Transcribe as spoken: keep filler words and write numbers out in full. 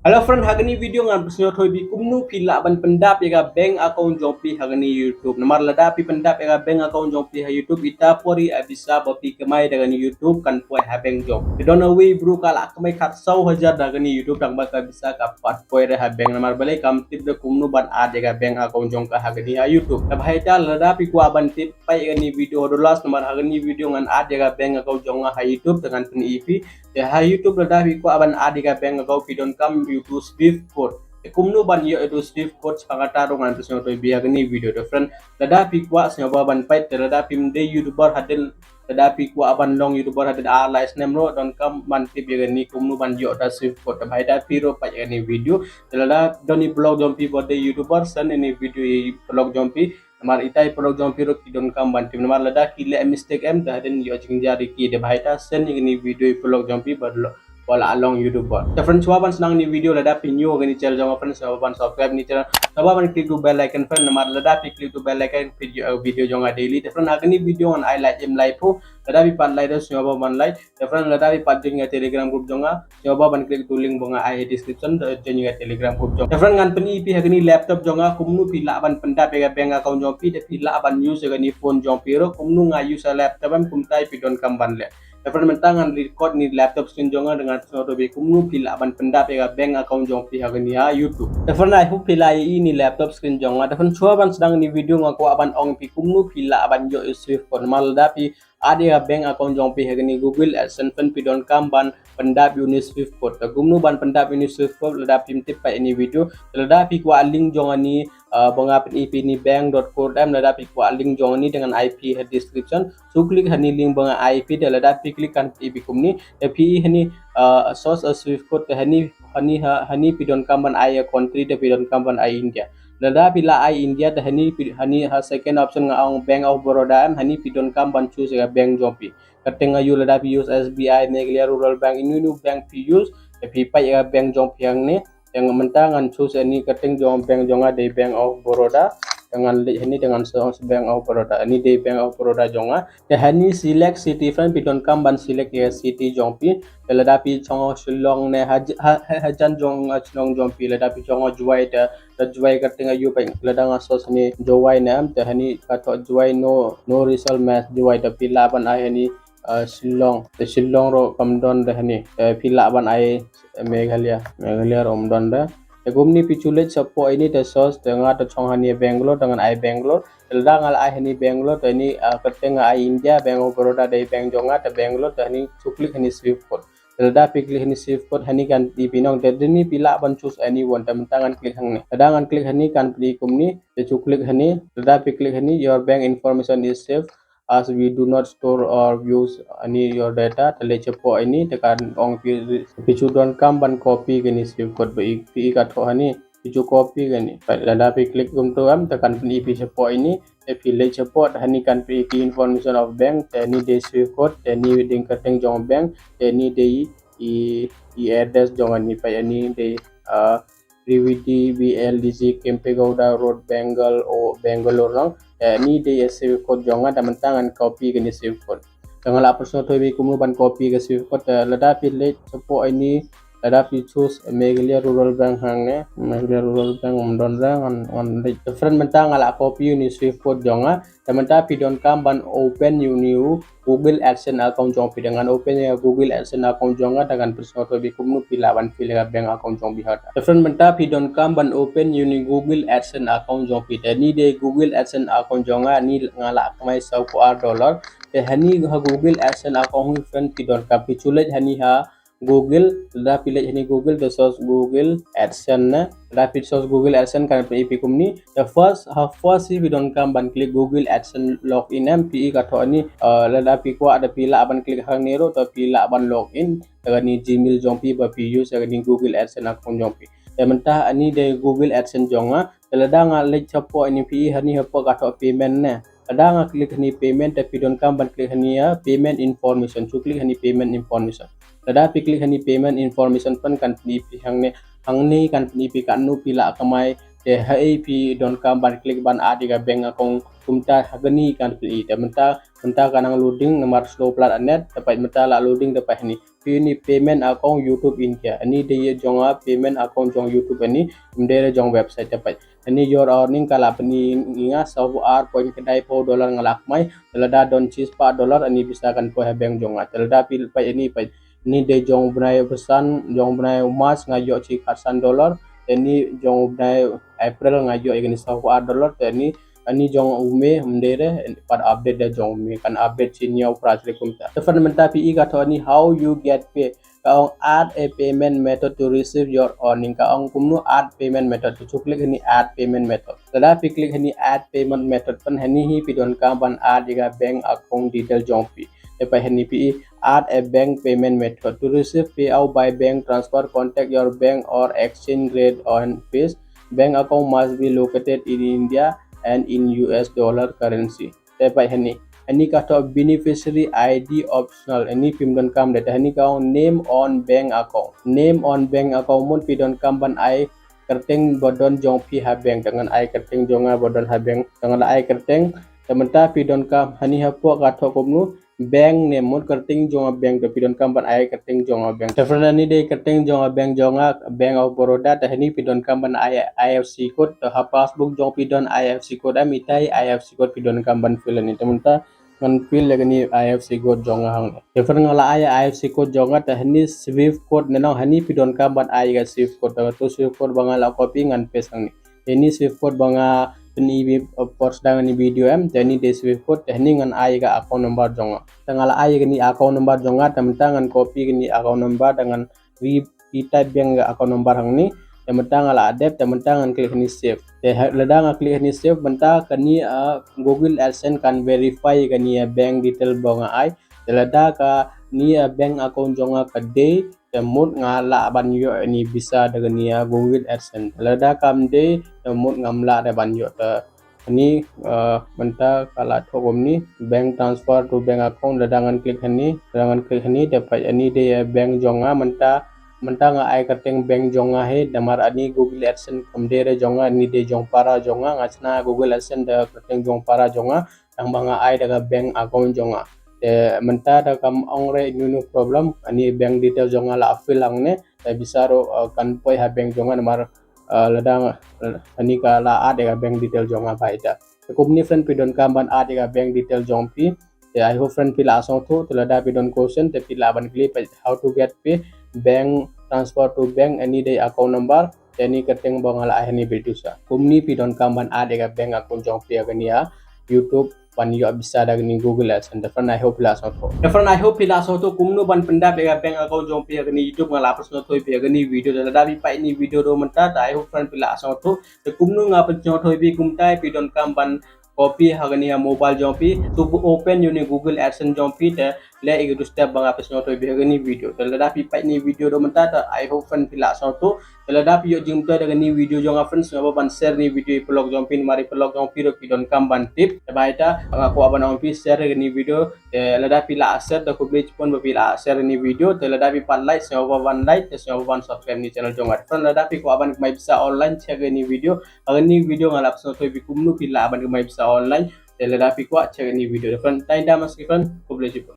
Hello friend, ha kani video ngan pynsngew thoi phi kumno phi lah ban pyndap ïa ka bank account jong phi ha kani YouTube. Namar lada phi pyndap ïa ka bank account jong phi ha YouTube, ita por i a bisa ba phi kamai da kani YouTube kan poi ha bank jong. Te don a wei bru ka lah kamai khatsaw hajar da kani YouTube tang ba ka bisa ka pat poi re ha bank. Namar balei kam tip da kumno ban add ïa ka bank account jong ka ha kani ha YouTube. Te bha ita lada phi kwah ban tip peit ïa kani video haduh last namar ha kani video ngan add ïa ka bank account jong nga ha YouTube te ngan pyni phi. Te ha YouTube lada phi kwah ban add ïa ka bank account phi donkam ïa utu Swift code. Te kumno ban ïoh ïa utu Swift code sha kata ruh ngan pynsngew thoi phi ha kani video te friend. Lada phi kwah sngewbha ban peit te lada phim dei YouTuber hadien lada phi kwah ban long YouTuber hadien ar lai snem ruh donkam ban tip ïa kani kumno ban ïoh da Swift code. Te bha ita phi ruh peit ïa kani video. Te lada don i paralok jong phi ba dei YouTuber send ïa kani video i paralok jong phi. Namar ita i paralok jong phi ruh ki donkam ban tip namar lada ki leh mistake em te hadien ïoh jingjar ïa ki. Te bha ita send ïa kani video i paralok jong phi ba la long YouTuber. Te friend shuwa ban sdang kani video lada phi new ha kani channel jong nga friend shuwa ban subscribe kani channel. Shuwa ban click utu bell icon friend namar lada phi click utu bell icon phi ïoh video jong nga daily. Te friend ha kani video ngan ai like em lai phew. Lada phi pat like te shuwa ban like. Te friend lada phi pat join ïa ka Telegram group jong nga shuwa ban click utu link ba nga ai ha description te join ïa ka Telegram group jong nga. Te friend ngan pyni phi ha kani laptop jong nga kumno phi lah ban pyndap ïa ka bank account jong phi te phi lah ban use ïa kani phone jong phi ruh kumno nga use ha laptop em kumta phi donkam ban leh. Te friend mynta ngan record ïa kani laptop screen jong nga te ngan pynsngew thoi phi kumno phi lah ban pyndap ïa ka bank account jong phi ha kani ha YouTube. Te friend I hope phi lah ïohi ïa kani laptop screen jong nga. Te friend shuwa ban sdang kani video nga kwah ban ong phi kumno phi lah ban ïoh ïa u Swift code namar lada phi add ïa ka bank account jong phi ha kani Google AdSense friend phi donkam ban pyndap ïa uni Swift code. Te kumno ban pyndap ïa uni Swift code lada phim tip peit ïa kani video. Te lada phi kwah link jong kani ba nga pyni phi ïa kani bank dot co dot in lada phi kwah link jong kani te ngan ai phi ha description. Shu click ha kani link ba nga ai phi te lada phi click kan pyni phi kumne. Te phi ïohi ha kani source a Swift code te ha kani ha kani ha kani phi donkam ban ai ïa ka country te phi donkam ban ai India. Lada phi lah ai India te ha kani phi ha kani ha second option nga ong Bank of Baroda em ha kani phi donkam ban choose ïa ka bank jong phi. Kyrteng aïu lada phi use S B I, Meghalaya Rural Bank, inu inu bank phi use, te phi peit ïa ka bank jong phi hangne. Te mynta ngan choose ïa kani kyrteng jong bank jong nga dei Bank of Baroda. Te ngan leit ha kani te ngan search Bank of Baroda. Kani dei Bank of Baroda jong nga. Te ha kani select city friend phi donkam ban select ïa ka city jong phi. Te lada phi shong Shillong ne ha ha ha hajan jong Shillong jong phi lada phi shong Jowai te Te Jowai kyrteng aïu peit lada nga search ha kani Jowai ne em te ha kani ka thoh Jowai no no result match Jowai te phi lah ban ai ha kani Shillong te Shillong ruh kam don te ha kani te phi lah ban ai Meghalaya Meghalaya ruh kam don te. Te kumne phi shu leit shapoh ïa kani te search te nga te shong ha kani Bangalore te ngan ai Bangalore te lada nga la ai ha kani Bangalore te ha kani kyrteng nga ai India Bank of Baroda dei bank jong nga te Bangalore te ha kani shu click ha kani Swift code. Te lada phi click ha kani Swift code ha kani kan pyni phi nong te ha kani phi lah ban choose anyone te mynta ngan click hangne. Lada ngan click ha kani kan pyni kumne te shu click ha kani. Lada phi click ha kani your bank information is safe as we do not store or use any your data. Te leit shapoh ïa kani te kan ong phi phi shu donkam ban copy kani Swift code ba i phi i ka thoh ha kani. Phi shu copy kani. Lada phi click kumtu em te kan pyni phi shapoh ïa kani. Te phi leit shapoh te ha kani kan pyni ki information of bank te ha kani dei Swift code te ha kani dei kyrteng jong bank te ha kani dei i i address jong kani peit ha kani dei ah Trivedi B L D C Kempegowda Road Bangal o Bangalore nong te ha kani dei Swift code jong nga te mynta ngan copy kani Swift code. Te nga la pynsngew thoi phi kumno ban copy ka Swift code te lada phi leit shapoh ïa kani Lada phi choose Meghalaya Rural Bank hangne, Meghalaya Rural Bank um don re ngan ngan leit. Te friend mynta nga la copy ïa uni Swift code jong nga. Te mynta phi donkam ban open ïa uni u Google AdSense account jong phi te ngan open ïa Google AdSense account jong nga te ngan pynsngew thoi phi kumno phi lah ban fill ïa ka bank account jong phi ha. Te friend mynta phi donkam ban open ïa uni Google AdSense account jong phi te ni dei Google AdSense account jong nga ni nga la kamai saw phew ar dollar. Te hani ha Google AdSense account hi friend phi donkam phi shu leit hani ha Google, lada phi leit hani Google te search Google AdSense ne. Lada phi search Google AdSense kan pyni phi kumni. Te first ha first hi phi donkam ban click Google AdSense login em phi i ka thoh ni. Lada phi kwah da phi lah ban click hangne ruh te phi lah ban login da kani Gmail jong phi ba phi use da kani Google AdSense account jong phi. Te mynta ani dei Google AdSense jong nga. Te lada nga leit shapoh ini phi i hani hapoh ka thoh payment ne. Lada nga click hani payment te phi donkam ban click hani ya payment information. Shu click hani payment information. Lada phi click hani payment information pan kan pyni phi hangne, hangne kan pyni phi katno phi lah kamai Te ha ei phi donkam ban click ban add ïa ka bank account kumta ha kani kan phi i. Te mynta, mynta ka nang loading namar slow palat net, te peit mynta la loading te peit hani. Phi ni payment account YouTube India. Ani dei jong nga payment account jong YouTube ani, ym dei jong website te peit. Ani your earning ka la pyni nga saw ar point khyndai phew dollar nga la kmai. Te lada don shispah dollar ani pisa kan poi ha bank jong nga. Te lada phi peit ani peit. Ni dei jong u bnai u phew san, jong u bnai u March nga ïoh shi khatsan dollar. Te ni jong u bnai April nga ïoh ïa kani saw ar dollar. Te ni ani jong u May ym dei re, pat update da jong u May, kan update shi hynñiew phra shilin kumta. Te friend mynta phi i ka thoh ani how you get pay. Ka ong add a payment method to receive your earning. Ka ong kumno add payment method. To click hani add payment method. Lada phi click hani add payment method, pan hani hi phi donkam ban add ïa ka bank account detail jong phi. Te peit hani phi i add a bank payment method. To receive payout by bank transfer, contact your bank or exchange rate on page. Bank account must be located in India and in U S dollar currency. Te peit hani. Ani ka thoh beneficiary I D optional. Ani phim donkam de. Te hani ka ong name on bank account. Name on bank account, mut phi donkam ban ai kyrteng ba don jong phi ha bank. Te ngan ai kyrteng jong nga ba don ha bank. Te ngan ai kyrteng. Te mynta phi donkam hani hapoh ka thoh kumno bank name, mut kyrteng jong nga bank, te phi donkam ban ai kyrteng jong nga bank. Te friend ani dei kyrteng jong nga bank jong nga, Bank of Baroda. Te hani phi donkam ban ai I F S C code. Te ha passbook jong phi don I F S C code em? Itai I F S C code phi donkam ban fill ani. Te mynta ngan fill ïa kani I F S C code jong nga hangne. Te friend nga la ai I F S C code jong nga. Te hani swift code ne nong, hani phi donkam ban ai ïa ka swift code. Te to swift code ba nga la copy ngan paste hangne. Te ni swift code ba nga pyni por sdang ni video em. Te ni dei swift code. Te ni ngan ai ka account number jong nga. Te nga la ai kani account number jong nga. Te mynta ngan copy kani account number, te ngan re-type biang ka account number hangne. Te mynta nga la dep. Te mynta ngan click hani save. Te lada nga click hani save, mynta kani Google AdSense kan verify kani bank detail ba nga ai. Te lada kani bank account jong nga ka dei, te mut nga lah ban ïoh ani pisa da kani Google AdSense. Lada kam dei, te mut ngam lah re ban ïoh. Te ani mynta ka la thoh kumni bank transfer to bank account. Lada ngan click hani, lada ngan click hani, te peit ani dei bank jong nga mynta. Mynta nga ai kyrteng bank jong nga hi, namar ani Google AdSense kam dei re jong nga, ani dei jong para jong nga. Nga shna Google AdSense da kyrteng jong para jong nga. Tang ba nga ai da ka bank account jong nga. Te mynta da kam ong re no problem, ani bank detail jong nga la fill hangne. Te pisa ruh kan poi ha bank jong nga namar lada ani ka la add ïa ka bank detail jong nga bha ita. Te kumni friend phi donkam ban add ïa ka bank detail jong phi. Te I hope friend phi la sngewthuh. Te lada phi don question te phi lah ban kylli peit how to get pay, bank transfer to bank, ani dei account number. Te ani kyrteng ba nga la ai hani video sa. Kumni phi donkam ban add ïa ka bank account jong phi ha kani YouTube ban ïoh pisa da kani Google AdSense. Te friend I hope phi la sngewthuh. Te friend I hope phi la sngewthuh kumno ban pyndap ïa ka bank account jong phi ha kani YouTube. Nga la pynsngewthuh phi ha kani video. Te lada phi peit ni video ruh mynta, te I hope friend phi la sngewthuh. Te kumno nga pynsngewthuh phi kumta, phi donkam ban copy ha kani mobile jong phi. To open ïa ni Google AdSense jong phi, te leh ïa ki two step ba nga pynsngewthuh phi ha kani video. Te lada phi peit ni video ruh mynta, te I hope friend phi la sngewthuh. Te lada phi ïoh jingmyntoi da kani video jong nga friend, sngewbha ban share ni video ïa ki paralok jong phi, namar ki paralok jong phi ruh ki donkam ban tip. Te ba ita nga kwah ban ong phi share kani video. Te lada phi la share, te khublei shibun ba phi la share ni video. Te lada phi pat like, sngewbha ban like, te sngewbha ban subscribe ni channel jong nga. Friend lada phi kwah ban kmai pisa online, check ni video. Ha kani video nga la pynsngewthuh phi kumno phi lah ban kmai pisa online. Te lada phi kwah check ni video. Friend, tang ita mynta ki friend, khublei shibun.